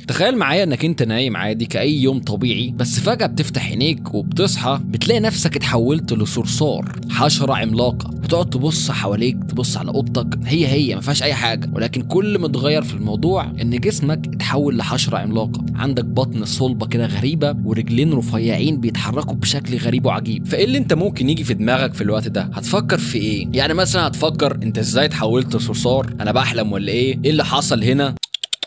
تخيل معايا انك انت نايم عادي كأي يوم طبيعي، بس فجأة بتفتح عينيك وبتصحى بتلاقي نفسك اتحولت لصرصار، حشرة عملاقة. بتقعد تبص حواليك، تبص على اوضتك، هي ما فيهاش اي حاجة، ولكن كل ما اتغير في الموضوع ان جسمك اتحول لحشرة عملاقة. عندك بطن صلبة كده غريبة ورجلين رفيعين بيتحركوا بشكل غريب وعجيب. فايه اللي انت ممكن يجي في دماغك في الوقت ده؟ هتفكر في ايه؟ يعني مثلا هتفكر انت ازاي اتحولت لصرصار؟ انا بحلم ولا ايه؟ ايه اللي حصل هنا؟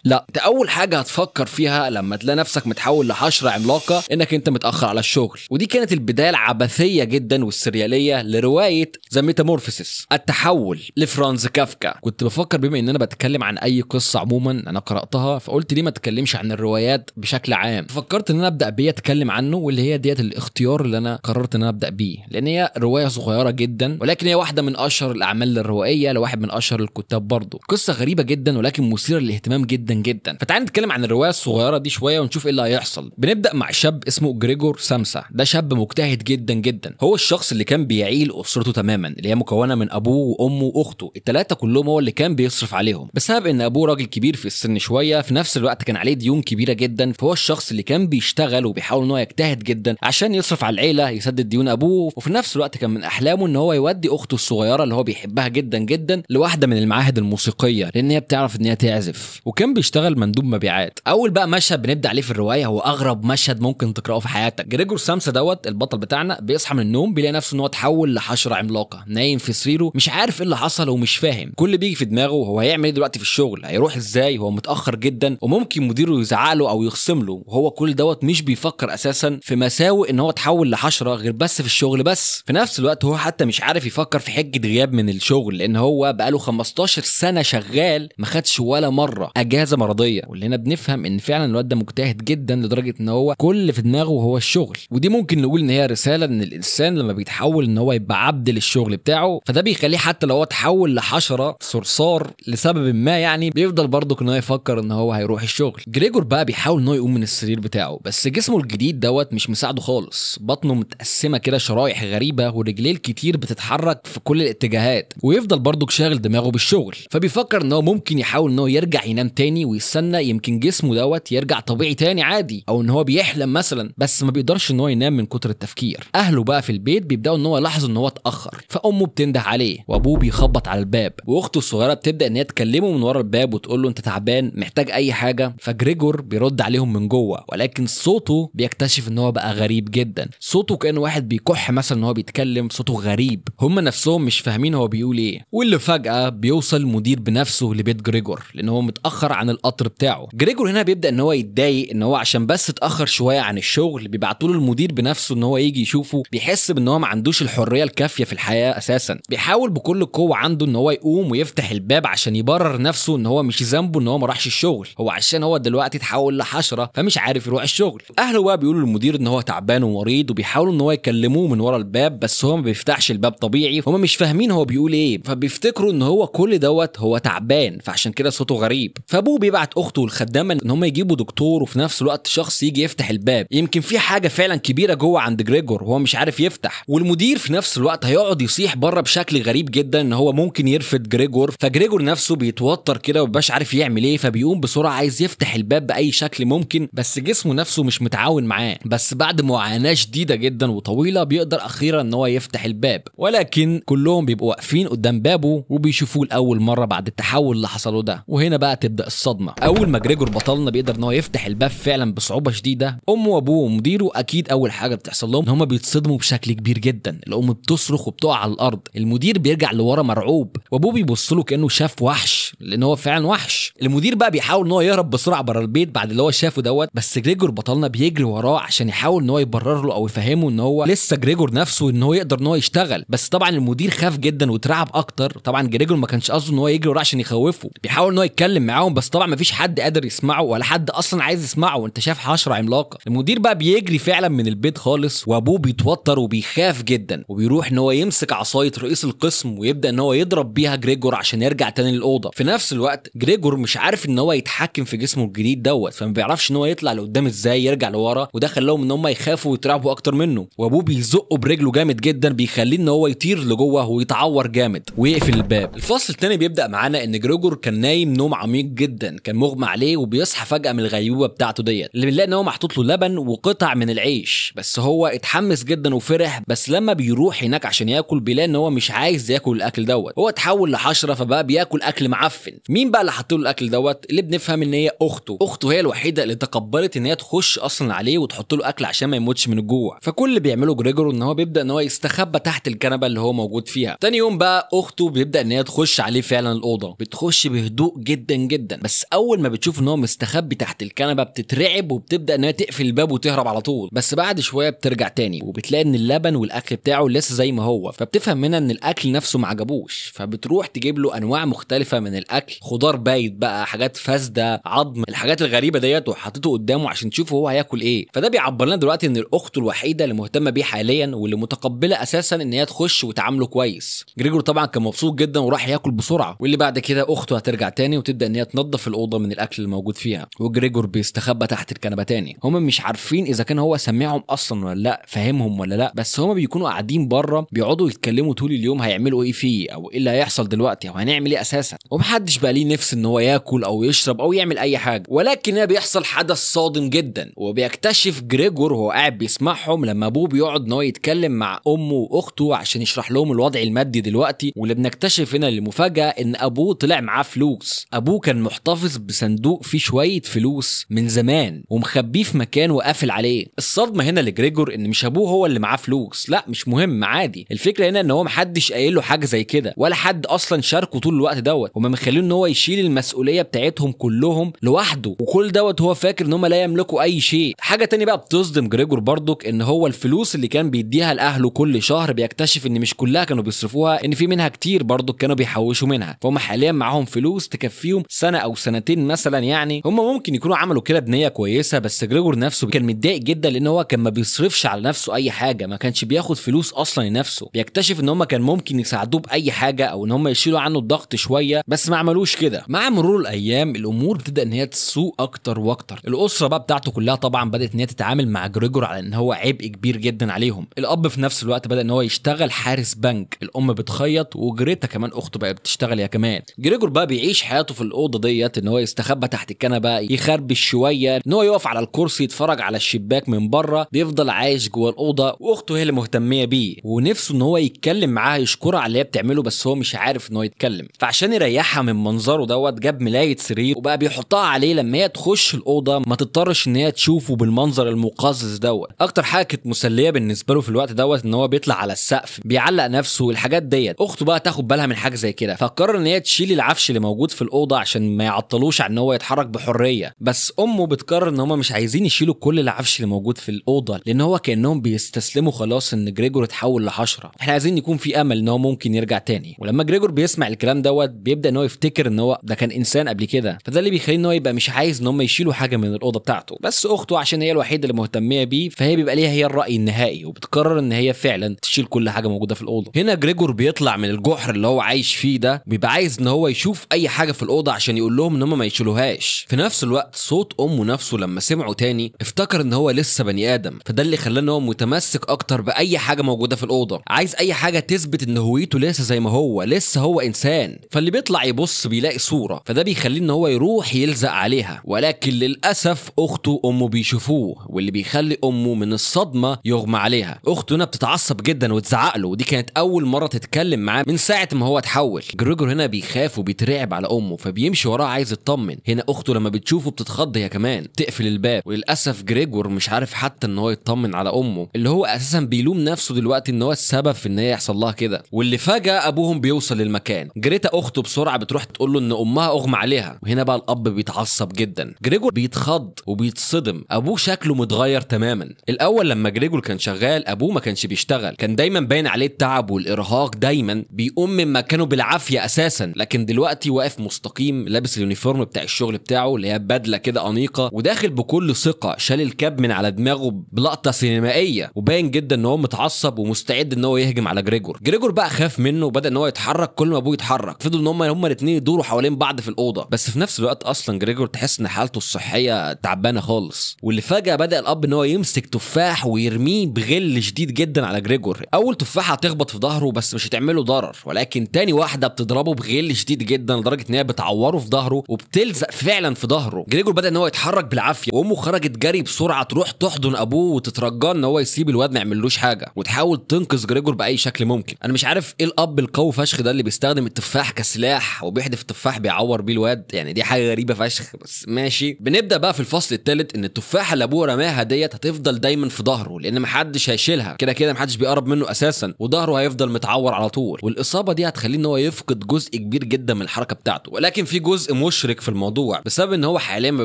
لا، انت اول حاجة هتفكر فيها لما تلاقي نفسك متحول لحشره عملاقة انك انت متاخر على الشغل. ودي كانت البداية العبثيه جدا والسرياليه لرواية The Metamorphosis، التحول، لفرانز كافكا. كنت بفكر بما ان انا بتكلم عن اي قصة عموما انا قراتها، فقلت ليه ما اتكلمش عن الروايات بشكل عام. فكرت ان انا ابدا بيه اتكلم عنه، واللي هي ديت الاختيار اللي انا قررت ان انا ابدا بيه، لان هي رواية صغيرة جدا ولكن هي واحدة من اشهر الاعمال الروائيه لواحد من اشهر الكتاب برضه. قصة غريبة جدا ولكن مثيرة للاهتمام جدا جدا. فتعال نتكلم عن الرواية الصغيرة دي شوية ونشوف ايه اللي هيحصل. بنبدا مع شاب اسمه جريجور سامسا. ده شاب مجتهد جدا جدا، هو الشخص اللي كان بيعيل اسرته تماما، اللي هي مكونة من ابوه وامه واخته، الثلاثة كلهم هو اللي كان بيصرف عليهم. بسبب ان ابوه راجل كبير في السن شوية، في نفس الوقت كان عليه ديون كبيرة جدا، فهو الشخص اللي كان بيشتغل وبيحاول ان هو يجتهد جدا عشان يصرف على العيلة، يسدد ديون ابوه، وفي نفس الوقت كان من احلامه ان هو يودي اخته الصغيرة اللي هو بيحبها جدا جدا لواحدة من المعاهد الموسيقية، لان هي بتعرف ان هي تعزف. وكان بيشتغل مندوب مبيعات. اول بقى مشهد بنبدا عليه في الرواية هو اغرب مشهد ممكن تقراه في حياتك. جريجور سامسا دوت البطل بتاعنا بيصحى من النوم بيلاقي نفسه ان هو اتحول لحشره عملاقة، نايم في سريره مش عارف ايه اللي حصل ومش فاهم. كل اللي بيجي في دماغه هو هيعمل ايه دلوقتي في الشغل، هيروح ازاي، هو متاخر جدا وممكن مديره يزعق له او يخصم له، وهو كل دوت مش بيفكر اساسا في مساوئ ان هو اتحول لحشره غير بس في الشغل بس. في نفس الوقت هو حتى مش عارف يفكر في حجه غياب من الشغل، لان هو بقاله 15 سنة شغال ما خدش ولا مرة اجازه مرضية. واللي هنا بنفهم ان فعلا الواد ده مجتهد جدا لدرجة ان هو كل في دماغه هو الشغل. ودي ممكن نقول ان هي رسالة ان الانسان لما بيتحول ان هو يبقى عبد للشغل بتاعه، فده بيخليه حتى لو هو اتحول لحشره صرصار لسبب ما يعني بيفضل برضه ان هو يفكر ان هو هيروح الشغل. جريجور بقى بيحاول ان هو يقوم من السرير بتاعه، بس جسمه الجديد دوت مش مساعدة خالص، بطنه متقسمه كده شرايح غريبة ورجليه الكتير بتتحرك في كل الاتجاهات، ويفضل برضه شاغل دماغه بالشغل. فبيفكر ان هو ممكن يحاول ان هو يرجع ينام تاني ويستنى يمكن جسمه دوت يرجع طبيعي تاني عادي، او ان هو بيحلم مثلا، بس ما بيقدرش ان هو ينام من كتر التفكير. اهله بقى في البيت بيبداوا ان هو يلاحظوا ان هو اتاخر، فامه بتنده عليه وابوه بيخبط على الباب، واخته الصغيرة بتبدا ان هي تكلمه من ورا الباب وتقول له انت تعبان، محتاج اي حاجة. فجريجور بيرد عليهم من جوه، ولكن صوته بيكتشف ان هو بقى غريب جدا، صوته كأنه واحد بيكح مثلا ان هو بيتكلم، صوته غريب، هم نفسهم مش فاهمين هو بيقول ايه. واللي فجاة بيوصل المدير بنفسه لبيت جريجور لان هو متاخر عن القطر بتاعه. جريجور هنا بيبدا ان هو يتضايق ان هو عشان بس اتاخر شوية عن الشغل بيبعتوا له المدير بنفسه ان هو يجي يشوفه. بيحس بان هو ما عندوش الحرية الكافيه في الحياة اساسا. بيحاول بكل قوة عنده ان هو يقوم ويفتح الباب عشان يبرر نفسه ان هو مش ذنبه ان هو ما راحش الشغل، هو عشان هو دلوقتي اتحول لحشره فمش عارف يروح الشغل. اهله بقى بيقولوا للمدير ان هو تعبان ومريض، وبيحاولوا ان هو يكلموه من ورا الباب، بس هو ما بيفتحش الباب طبيعي، هما مش فاهمين هو بيقول ايه، فبيفتكروا ان هو كل دوت هو تعبان فعشان كده صوته غريب. فابوه بيبعت اخته والخدامه ان هم يجيبوا دكتور وفي نفس الوقت شخص يجي يفتح الباب، يمكن في حاجة فعلا كبيرة جوه عند جريجور وهو مش عارف يفتح. والمدير في نفس الوقت هيقعد يصيح بره بشكل غريب جدا ان هو ممكن يرفد جريجور، فجريجور نفسه بيتوتر كده ومبقاش عارف يعمل ايه، فبيقوم بسرعة عايز يفتح الباب باي شكل ممكن، بس جسمه نفسه مش متعاون معاه. بس بعد معاناة شديدة جدا وطويلة بيقدر اخيرا ان هو يفتح الباب، ولكن كلهم بيبقوا واقفين قدام بابه وبيشوفوه لاول مرة بعد التحول اللي حصله ده. وهنا بقى تبدا الصدمة. اول ما جريجور بطلنا بيقدر ان هو يفتح الباب فعلا بصعوبة شديدة، امه وابوه ومديره اكيد اول حاجة بتحصل لهم ان هم بيتصدموا بشكل كبير جدا. الام بتصرخ وبتقع على الارض، المدير بيرجع لورا مرعوب، وابوه بيبص له كانه شاف وحش لان هو فعلا وحش. المدير بقى بيحاول ان هو يهرب بسرعة بره البيت بعد اللي هو شافه دوت، بس جريجور بطلنا بيجري وراه عشان يحاول ان هو يبرر له او يفهمه ان هو لسه جريجور نفسه ان هو يقدر ان هو يشتغل. بس طبعا المدير خاف جدا واترعب اكتر. طبعا جريجور ما كانش قصده ان هو يجري وراه عشان يخوفه، بيحاول ان هو يتكلم معاهم بس طبعا ما فيش حد قادر يسمعه ولا حد اصلا عايز يسمعه، وانت شايف حشرة عملاقة. المدير بقى بيجري فعلا من البيت خالص، وابوه بيتوتر وبيخاف جدا، وبيروح ان هو يمسك عصاية رئيس القسم ويبدا ان هو يضرب بيها جريجور عشان يرجع تاني للاوضه. في نفس الوقت جريجور مش عارف ان هو يتحكم في جسمه الجديد دوت، فما بيعرفش ان هو يطلع لقدام ازاي، يرجع لورا، وده خلاهم ان هم يخافوا ويترعبوا اكتر منه. وابوه بيزقه برجله جامد جدا بيخليه ان هو يطير لجوه ويتعور جامد ويقفل الباب. الفصل الثاني بيبدا معانا ان جريجور كان نايم نوم عميق جدا، جدا، كان مغمى عليه وبيصحى فجاة من الغيبوبه بتاعته ديت، اللي بنلاقي ان هو محطوط له لبن وقطع من العيش. بس هو اتحمس جدا وفرح، بس لما بيروح هناك عشان ياكل بيلاقي ان هو مش عايز ياكل الاكل دوت، هو اتحول لحشره فبقى بياكل اكل معفن. مين بقى اللي حط له الاكل دوت؟ اللي بنفهم ان هي اخته، اخته هي الوحيدة اللي تقبلت ان هي تخش اصلا عليه وتحط له اكل عشان ما يموتش من الجوع. فكل اللي بيعمله جريجور ان هو بيبدا ان هو يستخبى تحت الكنبة اللي هو موجود فيها. تاني يوم بقى اخته بيبدا ان هي تخش عليه فعلا الاوضة، بتخش بهدوء جدا جدا، بس اول ما بتشوف ان هو مستخبي تحت الكنبة بتترعب وبتبدا ان هي تقفل الباب وتهرب على طول. بس بعد شوية بترجع تاني وبتلاقي ان اللبن والاكل بتاعه لسه زي ما هو، فبتفهم منها ان الاكل نفسه ما عجبوش، فبتروح تجيب له انواع مختلفة من الاكل، خضار بايت بقى، حاجات فاسدة، عظم، الحاجات الغريبة ديت، وحطيته قدامه عشان تشوفه هو هياكل ايه. فده بيعبر لنا دلوقتي ان الاخت الوحيدة اللي مهتمة بيه حاليا واللي متقبله اساسا ان هي تخش وتعامله كويس. جريجور طبعا كان مبسوط جدا وراح ياكل بسرعة، واللي بعد كده اخته هترجع تاني وتبدا ان هي تنظف الاوضة من الاكل اللي موجود فيها، وجريجور بيستخبى تحت الكنبة تاني. هم مش عارفين اذا كان هو سمعهم اصلا ولا لا، فاهمهم ولا لا، بس هم بيكونوا قاعدين بره بيقعدوا يتكلموا طول اليوم هيعملوا ايه فيه او ايه اللي هيحصل دلوقتي او هنعمل ايه اساسا، ومحدش بقى ليه نفس ان هو ياكل او يشرب او يعمل اي حاجة. ولكن هنا بيحصل حدث صادم جدا، وبيكتشف جريجور وهو قاعد بيسمعهم لما ابوه بيقعد ان هو يتكلم مع امه واخته عشان يشرح لهم الوضع المادي دلوقتي. واللي بنكتشف هنا المفاجاة ان ابوه طلع معاه فلوس، ابوه كان محتفظ بصندوق فيه شوية فلوس من زمان ومخبيه في مكان وقافل عليه. الصدمة هنا لجريجور ان مش ابوه هو اللي معاه فلوس، لا مش مهم عادي، الفكرة هنا ان هو محدش قايل له حاجة زي كده ولا حد اصلا شاركه طول الوقت دوت، هما مخلينه ان هو يشيل المسؤولية بتاعتهم كلهم لوحده، وكل دوت هو فاكر ان هم لا يملكوا اي شيء. حاجة تانية بقى بتصدم جريجور برضك ان هو الفلوس اللي كان بيديها لاهله كل شهر بيكتشف ان مش كلها كانوا بيصرفوها، ان في منها كتير برضك كانوا بيحوشوا منها، فهم حاليا معاهم فلوس تكفيهم سنة او سنتين مثلا. يعني هم ممكن يكونوا عملوا كده بنيه كويسة، بس جريجور نفسه كان متضايق جدا لان هو كان ما بيصرفش على نفسه اي حاجة، ما كانش بياخد فلوس اصلا لنفسه. بيكتشف ان هم كان ممكن يساعدوه باي حاجة او ان هم يشيلوا عنه الضغط شوية، بس ما عملوش كده. مع مرور الايام الامور بتبدا ان هي تسوء اكتر واكتر. الاسرة بقى بتاعته كلها طبعا بدات ان هي تتعامل مع جريجور على ان هو عبء كبير جدا عليهم. الاب في نفس الوقت بدا ان هو يشتغل حارس بنك، الام بتخيط، وجريتا كمان اخته بقت بتشتغل يا كمان. جريجور بقى بيعيش حياته في الاوضة ديت ان هو يستخبى تحت الكنبة، يخربش شوية، ان هو يقف على الكرسي يتفرج على الشباك من بره، بيفضل عايش جوه الاوضة واخته هي اللي مهتميه بيه، ونفسه ان هو يتكلم معاها يشكرها على اللي هي بتعمله، بس هو مش عارف ان هو يتكلم. فعشان يريحها من منظره دوت جاب ملايه سرير وبقى بيحطها عليه لما هي تخش الاوضة ما تضطرش ان هي تشوفه بالمنظر المقزز دوت. اكتر حاجة كانت مسلية بالنسبة له في الوقت دوت ان هو بيطلع على السقف بيعلق نفسه والحاجات ديت. اخته بقى تاخد بالها من حاجة زي كده، فقرر ان هي تشيل العفش اللي موجود في الاوضة عشان ما يعطلوش عن ان هو يتحرك بحرية. بس امه بتقرر ان هم مش عايزين يشيلوا كل العفش اللي موجود في الاوضة، لان هو كانهم بيستسلموا خلاص ان جريجور اتحول لحشره، احنا عايزين يكون في امل ان هو ممكن يرجع تاني. ولما جريجور بيسمع الكلام دوت بيبدا ان هو يفتكر ان هو ده كان انسان قبل كده، فده اللي بيخليه ان هو يبقى مش عايز ان هم يشيلوا حاجة من الاوضة بتاعته. بس اخته عشان هي الوحيدة اللي مهتميه بيه فهي بيبقى ليها هي الراي النهائي، وبتقرر ان هي فعلا تشيل كل حاجة موجودة في الاوضة. هنا جريجور بيطلع من الجحر اللي هو عايش فيه ده، بيبقى عايز ان هو يشوف اي حاجة في الاوضة عشان يقول لهم ان هم ما يشيلوهاش. في نفس الوقت صوت امه نفسه لما سمعه تاني افتكر ان هو لسه بني ادم، فده اللي خلاه ان هو متمسك اكتر باي حاجة موجودة في الاوضة، عايز اي حاجة تثبت ان هويته لسه زي ما هو، لسه هو انسان. فاللي بيطلع يبص بيلاقي صوره، فده بيخليه ان هو يروح يلزق عليها، ولكن للاسف اخته امه بيشوفوه، واللي بيخلي امه من الصدمة يغمى عليها. اخته هنا بتتعصب جدا وتزعق له، ودي كانت اول مرة تتكلم معاه من ساعة ما هو اتحول. جريجور هنا بيخاف وبيترعب على امه، فبيمشي وراه عايز يطمن. هنا اخته لما بتشوفه بتتخض هي كمان، تقفل الباب. وللاسف جريجور مش عارف حتى ان هو يطمن على امه، اللي هو اساسا بيلوم نفسه دلوقتي ان هو السبب في ان هي يحصل لها كده. واللي فجاة ابوهم بيوصل للمكان، جريتا اخته بسرعة بتروح تقول له ان امها اغمى عليها، وهنا بقى الاب بيتعصب جدا. جريجور بيتخض وبيتصدم، ابوه شكله متغير تماما. الاول لما جريجور كان شغال ابوه ما كانش بيشتغل، كان دايما باين عليه التعب والارهاق، دايما بيقوم من مكانه بالعافية اساسا، لكن دلوقتي واقف مستقيم، لابس ال uniform بتاع الشغل بتاعه اللي هي بدله كده انيقه، وداخل بكل ثقة، شال الكاب من على دماغه بلقطة سينمائية، وباين جدا ان هو متعصب ومستعد ان هو يهجم على جريجور. جريجور بقى خاف منه وبدا ان هو يتحرك كل ما ابوه يتحرك، فضلوا ان هم الاثنين يدوروا حوالين بعض في الاوضة. بس في نفس الوقت اصلا جريجور تحس ان حالته الصحية تعبانة خالص. واللي فجاة بدا الاب ان هو يمسك تفاح ويرميه بغل شديد جدا على جريجور. اول تفاحة هتخبط في ظهره بس مش هتعمله ضرر، ولكن تاني واحدة بتضربه بغل شديد جدا لدرجة ان هي بتعوره في ظهره ظهره وبتلزق فعلا في ظهره. جريجور بدا ان هو يتحرك بالعافية، وامه خرجت جري بسرعة تروح تحضن ابوه وتترجاه ان هو يسيب الواد ما يعملوش حاجة، وتحاول تنقذ جريجور باي شكل ممكن. انا مش عارف ايه الاب القوي فشخ ده اللي بيستخدم التفاح كسلاح وبيحدف التفاح بيعور بيه الواد، يعني دي حاجة غريبة فشخ بس ماشي. بنبدا بقى في الفصل الثالث ان التفاحة اللي ابوه رماها ديت هتفضل دايما في ظهره، لان محدش هيشيلها، كده كده محدش بيقرب منه اساسا، وظهره هيفضل متعور على طول، والاصابه دي هتخليه ان هو يفقد جزء كبير جدا من الحركة بتاعته. ولكن في جزء مشرك في الموضوع، بسبب ان هو حاليا ما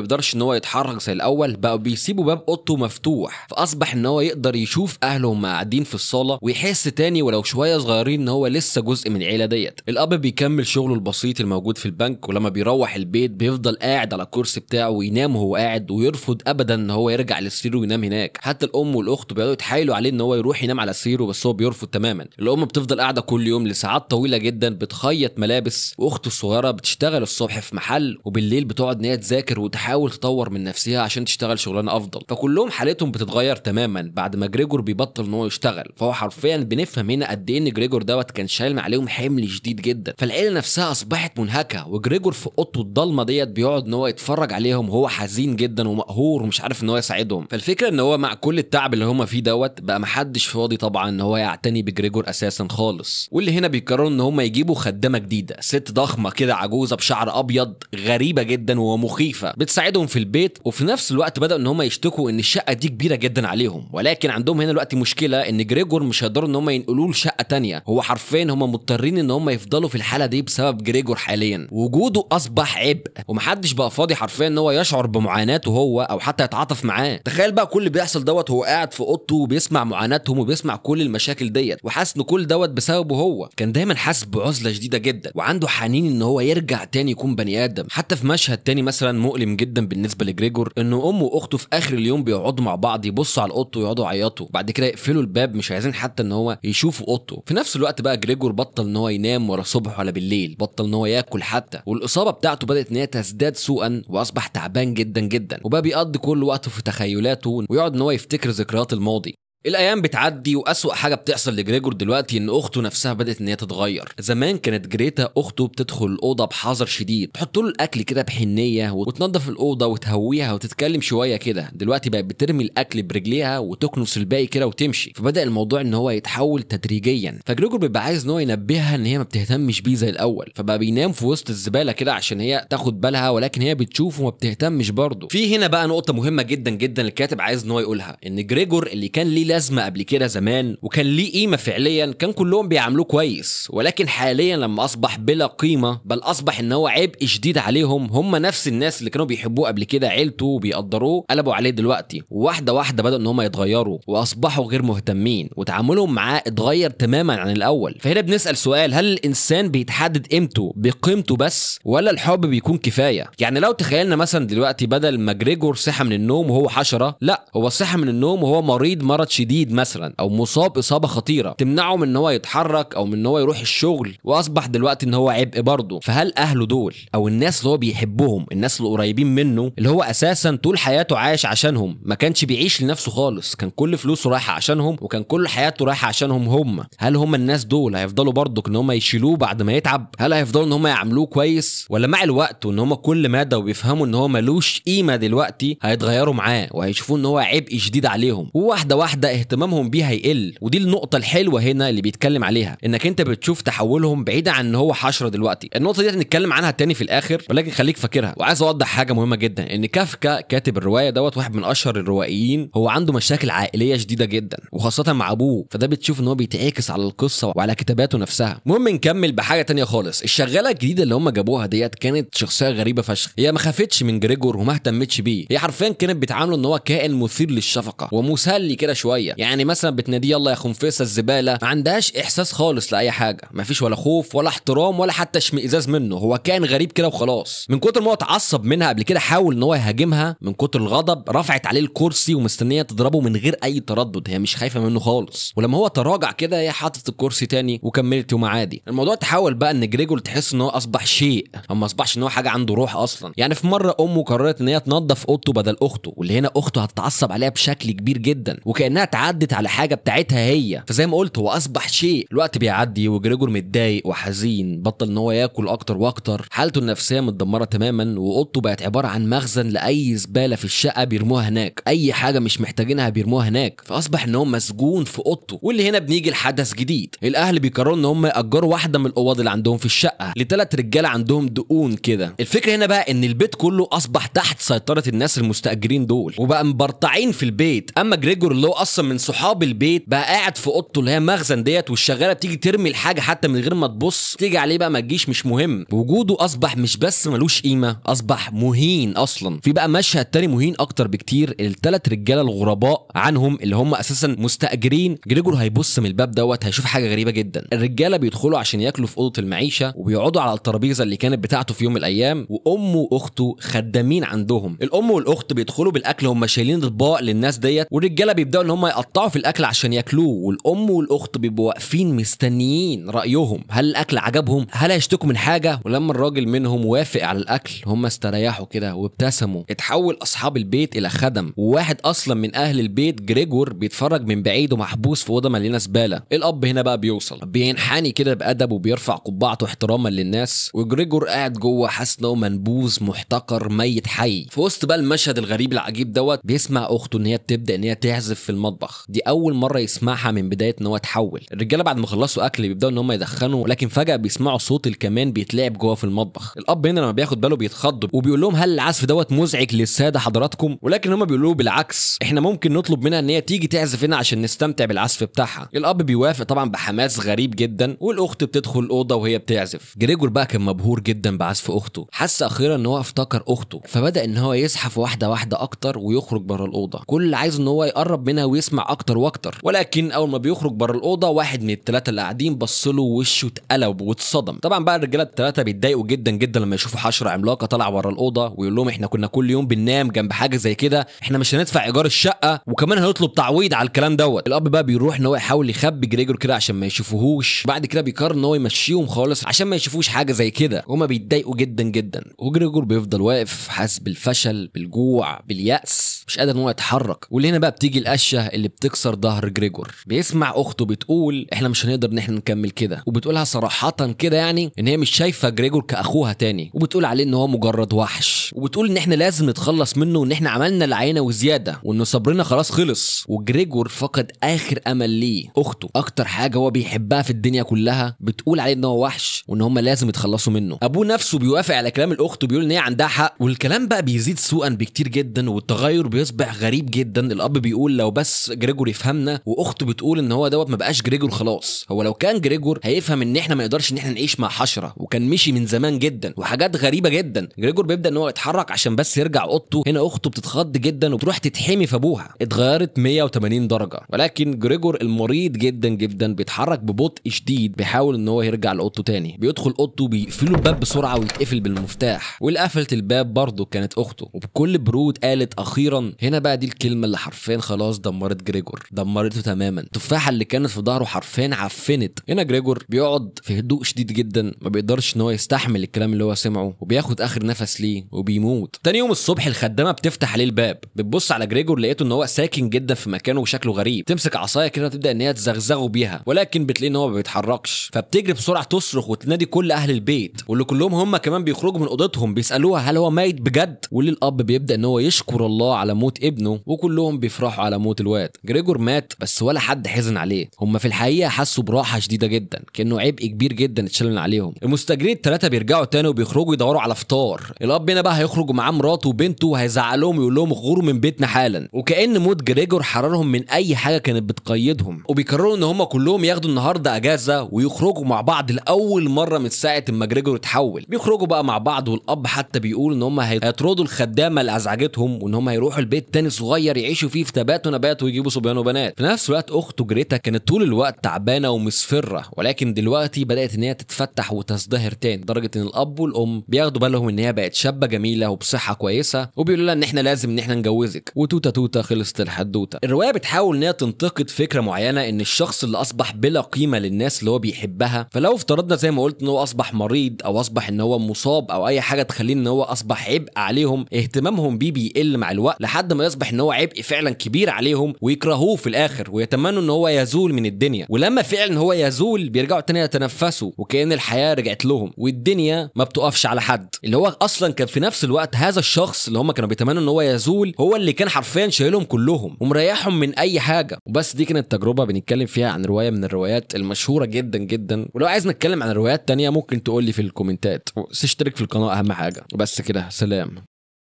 بيقدرش ان هو يتحرك زي الاول، بقوا بيسيبوا باب اوضته مفتوح، فاصبح ان هو يقدر يشوف اهله وهم قاعدين في الصاله ويحس تاني ولو شوية صغيرين ان هو لسه جزء من العيلة ديت. الاب بيكمل شغله البسيط الموجود في البنك، ولما بيروح البيت بيفضل قاعد على الكرسي بتاعه وينام وهو قاعد، ويرفض ابدا ان هو يرجع لسريره وينام هناك. حتى الام والاخت بيقعدوا يتحايلوا عليه ان هو يروح ينام على سريره، بس هو بيرفض تماما. الام بتفضل قاعدة كل يوم لساعات طويلة جدا بتخيط ملابس، واخته الصغيرة بتشتغل الصبح في محل، وبالليل بتقعد ان هي تذاكر وتحاول تطور من نفسها عشان تشتغل شغلانة افضل. فكلهم حالتهم بتتغير تماما بعد ما جريجور بيبطل ان هو يشتغل. فهو حرفيا بنفهم هنا قد ايه ان جريجور دوت كان شايل عليهم حمل شديد جدا، فالعيله نفسها اصبحت منهكة، وجريجور في اوضته الضلمة ديت بيقعد ان هو يتفرج عليهم وهو حزين جدا ومقهور ومش عارف ان هو يساعدهم. فالفكرة ان هو مع كل التعب اللي هم فيه دوت بقى محدش فاضي طبعا ان هو يعتني بجريجور اساسا خالص. واللي هنا بيقرروا ان هم يجيبوا خدامه جديدة، ست ضخمة كده عجوزه بشعر ابيض غريبة جدا ومخيفه، بتساعدهم في البيت. وفي نفس الوقت بدأوا ان هم يشتكوا ان الشقة دي كبيرة جدا عليهم، ولكن عندهم هنا الوقت مشكلة ان جريجور مش هيقدروا ان هم ينقلوه لشقه ثانية، هو حرفيا هم مضطرين ان هم يفضلوا في الحالة دي بسبب جريجور حاليا، وجوده اصبح عبء ومحدش بقى فاضي حرفيا ان هو يشعر بمعاناته هو او حتى يتعاطف معاه. تخيل بقى كل اللي بيحصل دوت هو قاعد في اوضته وبيسمع معاناتهم وبيسمع كل المشاكل ديت، وحاسس ان كل دوت بسببه هو. كان دايما حاسس بعزله شديدة جدا، وعنده حنين ان هو يرجع تاني يكون بني ادم. حتى في مشهد تاني مثلا مؤلم جدا بالنسبة لجريجور، انه امه واخته في اخر اليوم بيقعدوا مع بعض يبصوا على اوضته ويقعدوا يعيطوا، بعد كده يقفلوا الباب مش عايزين حتى ان هو يشوفوا اوضته. في نفس الوقت بقى جريجور بطل ان هو ينام ولا صبح ولا بالليل، بطل ان هو ياكل حتى، والاصابه بتاعته بدات ان هي تزداد سوءا، واصبح تعبان جدا جدا، وبقى بيقضي كل وقته في تخيلاته ويقعد ان هو يفتكر ذكريات الماضي. الايام بتعدي، واسوأ حاجة بتحصل لجريجور دلوقتي ان اخته نفسها بدات ان هي تتغير. زمان كانت جريتا اخته بتدخل الاوضة بحذر شديد، تحط له الاكل كده بحنيه وتنظف الاوضة وتهويها وتتكلم شوية كده. دلوقتي بقت بترمي الاكل برجليها وتكنس الباقي كده وتمشي. فبدا الموضوع ان هو يتحول تدريجيا، فجريجور بيبقى عايز ان هو ينبهها ان هي ما بتهتمش بيه زي الاول، فبقى بينام في وسط الزبالة كده عشان هي تاخد بالها، ولكن هي بتشوفه وما بتهتمش برضه. في هنا بقى نقطة مهمة جدا جدا الكاتب عايز ان هو يقولها، ان جريجور اللي كان ليه لازمه قبل كده زمان وكان ليه قيمة فعليا، كان كلهم بيعاملوه كويس، ولكن حاليا لما اصبح بلا قيمة، بل اصبح ان هو عبء شديد عليهم، هم نفس الناس اللي كانوا بيحبوه قبل كده، عيلته وبيقدروه، قلبوا عليه دلوقتي. وواحدة واحدة بدأوا ان هم يتغيروا واصبحوا غير مهتمين، وتعاملهم معاه اتغير تماما عن الاول. فهنا بنسأل سؤال، هل الانسان بيتحدد قيمته بقيمته بس، ولا الحب بيكون كفاية؟ يعني لو تخيلنا مثلا دلوقتي بدل ما جريجور صحى من النوم وهو حشرة، لا هو صحى من النوم وهو مريض مرض شديد مثلا، او مصاب اصابه خطيرة تمنعه من ان هو يتحرك او من ان هو يروح الشغل، واصبح دلوقتي ان هو عبء برضه. فهل اهله دول او الناس اللي هو بيحبهم، الناس اللي قريبين منه، اللي هو اساسا طول حياته عايش عشانهم، ما كانش بيعيش لنفسه خالص، كان كل فلوسه رايحة عشانهم وكان كل حياته رايحة عشانهم هم، هل هم الناس دول هيفضلوا برضه ان هم يشيلوه بعد ما يتعب؟ هل هيفضلوا ان هم يعاملوه كويس؟ ولا مع الوقت وان هم كل مدى وبيفهموا ان هو ملوش قيمة دلوقتي هيتغيروا معاه وهيشوفوه ان هو عبء شديد عليهم، وواحدة واحدة اهتمامهم بيه هيقل؟ ودي النقطة الحلوة هنا اللي بيتكلم عليها، انك انت بتشوف تحولهم بعيد عن ان هو حشرة دلوقتي. النقطة دي هنتكلم عنها تاني في الاخر، ولكن خليك فاكرها. وعايز اوضح حاجة مهمة جدا، ان كافكا كاتب الرواية دوت واحد من اشهر الروائيين، هو عنده مشاكل عائلية شديدة جدا وخاصة مع ابوه، فده بتشوف ان هو بيتعكس على القصة وعلى كتاباته نفسها. المهم نكمل بحاجة تانية خالص. الشغاله الجديدة اللي هم جابوها ديت كانت شخصية غريبة فشخ، هي ما خافتش من جريجور وما اهتمتش بيه، هي حرفيا كانت بتعامله ان هو كائن مثير للشفقه ومسلي كده شوية، يعني مثلا بتناديه يلا يا خنفسه الزبالة، ما عندهاش احساس خالص لاي حاجة، ما فيش ولا خوف ولا احترام ولا حتى اشمئزاز منه، هو كائن غريب كده وخلاص. من كتر ما هو اتعصب منها قبل كده حاول ان هو يهاجمها، من كتر الغضب رفعت عليه الكرسي ومستنيه تضربه من غير اي تردد، هي مش خايفة منه خالص. ولما هو تراجع كده هي حطت الكرسي تاني وكملت يوم عادي. الموضوع تحول بقى ان جريجور تحس ان هو اصبح شيء، او ما اصبحش ان هو حاجة عنده روح اصلا. يعني في مرة امه قررت ان هي تنظف اوضته بدل اخته، واللي هنا اخته هتتعصب عليها بشكل كبير جدا، وكانها اتعدت على حاجة بتاعتها هي. فزي ما قلت هو اصبح شيء. الوقت بيعدي وجريجور متضايق وحزين، بطل ان هو ياكل اكتر واكتر، حالته النفسية متدمره تماما، واوضته بقت عبارة عن مخزن لاي زبالة في الشقة بيرموها هناك، اي حاجة مش محتاجينها بيرموها هناك، فاصبح ان هو مسجون في اوضته. واللي هنا بنيجي لحدث جديد، الاهل بيقرروا ان هم ياجروا واحدة من الاوض اللي عندهم في الشقة لثلاث رجاله عندهم دقون كده. الفكرة هنا بقى ان البيت كله اصبح تحت سيطرة الناس المستاجرين دول، وبقى مبرطعين في البيت. اما جريجور اللي هو اصلا من صحاب البيت بقى قاعد في اوضته اللي هي مخزن ديت، والشغاله بتيجي ترمي الحاجة حتى من غير ما تبص، تيجي عليه بقى ما تجيش مش مهم. وجوده اصبح مش بس ملوش قيمة، اصبح مهين اصلا. في بقى مشهد تاني مهين اكتر بكتير، الثلاث رجاله الغرباء عنهم اللي هم اساسا مستاجرين، جريجور هيبص من الباب دوت هيشوف حاجة غريبة جدا. الرجالة بيدخلوا عشان ياكلوا في اوضة المعيشة وبيقعدوا على الترابيزة اللي كانت بتاعته في يوم من الايام، وامه واخته خدامين عندهم. الام والاخت بيدخلوا بالاكل هم شايلين اطباق للناس ديت، والرجاله بيبداوا ان هم يقطعوا في الاكل عشان ياكلوه، والام والاخت بيبقوا واقفين مستنيين رايهم، هل الاكل عجبهم؟ هل هيشتكوا من حاجة؟ ولما الراجل منهم وافق على الاكل هم استريحوا كده وابتسموا. اتحول اصحاب البيت الى خدم، وواحد اصلا من اهل البيت جريجور بيتفرج من بعيد ومحبوس في اوضة مليانة زبالة. الاب هنا بقى بيوصل بينحني كده بادب وبيرفع قبعته احتراما للناس، وجريجور قاعد جوه حاسس ان هو منبوذ محتقر ميت حي. في وسط بقى المشهد الغريب العجيب دوت بيسمع اخته ان هي بتبدا ان هي تعزف في المطبخ، دي اول مرة يسمعها من بداية ان هو اتحول. الرجالة بعد ما خلصوا اكل بيبداوا ان هم يدخنوا، ولكن فجاة بيسمعوا صوت الكمان بيتلعب جوه في المطبخ. الاب هنا لما بياخد باله بيتخض وبيقول لهم هل العزف دوت مزعج للسادة حضراتكم؟ ولكن هم بيقولوا بالعكس، احنا ممكن نطلب منها ان هي تيجي تعزف هنا عشان نستمتع بالعزف بتاعها. الاب بيوافق طبعا بحماس غريب جدا، والاخت بتدخل الاوضة وهي بتعزف. جريجور بقى كان مبهور جدا بعزف اخته، حس اخيرا ان هو افتكر اخته، فبدا ان هو يزحف واحدة واحدة اكتر ويخرج بره الاوضة. كل اللي عايز ان هو يقرب منها ويسمع اكتر واكتر، ولكن اول ما بيخرج بره الاوضة واحد من الثلاثة اللي قاعدين بص له وشه اتقلب واتصدم. طبعا بقى الرجالة الثلاثة بيتضايقوا جدا جدا لما يشوفوا حشرة عملاقة طالعه بره الاوضة، ويقول لهم احنا كنا كل يوم بننام جنب حاجة زي كده، احنا مش هندفع ايجار الشقة وكمان هنطلب تعويض على الكلام دوت. الاب بقى بيروح ان هو يحاول يخبي جريجور كده عشان ما يشوفوهوش، بعد كده بيقرر ان هو يمشيهم خالص عشان ما يشوفوش حاجة زي كده. هما بيتضايقوا جدا جدا، وجريجور بيفضل واقف حاسس بالفشل بالجوع باليأس، مش قادر ان هو يتحرك. واللي هنا بقى بتيجي القشه اللي بتكسر ظهر جريجور. بيسمع اخته بتقول احنا مش هنقدر ان احنا نكمل كده، وبتقولها صراحة كده يعني ان هي مش شايفه جريجور كاخوها تاني، وبتقول عليه ان هو مجرد وحش، وبتقول ان احنا لازم نتخلص منه وان احنا عملنا العينة وزيادة وان صبرنا خلاص خلص. وجريجور فقد اخر امل ليه، اخته اكتر حاجة هو بيحبها في الدنيا كلها بتقول عليه ان هو وحش وان هم لازم يتخلصوا منه. ابوه نفسه بيوافق على كلام الاخت وبيقول ان هي عندها حق، والكلام بقى بيزيد سوءا بكتير جدا والتغير بيصبح غريب جدا. الاب بيقول لو بس جريجور يفهمنا، واخته بتقول ان هو دوت ما بقاش جريجور خلاص، هو لو كان جريجور هيفهم ان احنا ما نقدرش ان احنا نعيش مع حشرة، وكان مشي من زمان جدا وحاجات غريبة جدا. جريجور بيبدا ان هو يتحرك عشان بس يرجع اوضته، هنا اخته بتتخض جدا وبتروح تتحمي في ابوها. اتغيرت 180 درجه، ولكن جريجور المريض جدا جدا بيتحرك ببطء شديد، بيحاول ان هو يرجع لاوضته تاني. بيدخل اوضته بيقفلوا الباب بسرعة ويتقفل بالمفتاح، واللي قفلت الباب برضه كانت اخته، وبكل برود قالت اخيرا. هنا بقى دي الكلمة اللي حرفيا خلاص دمرت جريجور، دمرته تماما. التفاحة اللي كانت في ظهره حرفيا عفنت. هنا جريجور بيقعد في هدوء شديد جدا، ما بيقدرش ان هو يستحمل الكلام اللي هو سمعه، وبياخد اخر نفس ليه وبيموت. تاني يوم الصبح الخدامة بتفتح عليه الباب، بتبص على جريجور لقيته ان هو ساكن جدا في مكانه وشكله غريب. تمسك عصاية كده وتبدا ان هي تزغزغه بيها، ولكن بتلاقي ان هو ما بيتحركش، فبتجري بسرعة تصرخ وتنادي كل اهل البيت، واللي كلهم هم كمان بيخرجوا من اوضتهم بيسالوها هل هو ميت بجد. واللي الاب بيبدا ان هو يشكر الله على موت ابنه، وكلهم بيفرحوا على موت الواد. جريجور مات بس ولا حد حزن عليه، هم في الحقيقة حسوا براحة شديدة جدا، كانه عبء كبير جدا اتشال من عليهم. المستاجرين الثلاثة بيرجعوا تاني وبيخرجوا يدوروا على فطار. الاب هنا بقى هيخرج معاه مراته وبنته وهيزعلهم ويقول لهم غوروا من بيتنا حالا، وكأن موت جريجور حررهم من اي حاجة كانت بتقيدهم. وبيقرروا ان هم كلهم ياخدوا النهارده اجازه ويخرجوا مع بعض لاول مرة من ساعة ما جريجور اتحول. بيخرجوا بقى مع بعض، والاب حتى بيقول ان هم هيطردوا الخدامة اللي ازعجتهم، وان هم هيروحوا البيت تاني صغير يعيشوا فيه في تبات ونبات ويجيبوا صبيان وبنات. في نفس الوقت اخته جريتا كانت طول الوقت تعبانة ومصفره، ولكن دلوقتي بدات ان هي تتفتح وتزدهر تاني، لدرجة ان الاب والام بياخدوا بالهم ان هي بقت شابه جميلة وبصحه كويسة، وبيقولوا لها ان احنا لازم ان احنا نجوزك. وتوته توته خلصت الحدوتة. الرواية بتحاول ان هي تنتقد فكرة معينة، ان الشخص اللي اصبح بلا قيمة للناس اللي هو بيحبها، فلو افترضنا زي ما قلت ان هو اصبح مريض او اصبح ان هو مصاب او اي حاجة تخليه ان هو اصبح عبء عليهم، اهتمامهم بيه بيقل مع الوقت لحد ما يصبح ان هو عبء فعلا كبير عليهم، ويكرهوه في الاخر ويتمنوا ان هو يزول من الدنيا. ولما فعلا هو يزول بيرجعوا تاني يتنفسوا وكأن الحياة رجعت لهم والدنيا ما بتقفش على حد. اللي هو اصلا كان في نفس الوقت هذا الشخص اللي هم كانوا بيتمنوا ان هو يزول هو اللي كان حرفيا شايلهم كلهم ومريحهم من اي حاجة. وبس دي كانت تجربه بنتكلم فيها عن رواية من الروايات المشهورة جدا جدا، ولو عايز نتكلم عن روايات تانية ممكن تقول لي في الكومنتات، واشترك في القناة اهم حاجة. وبس كده، سلام.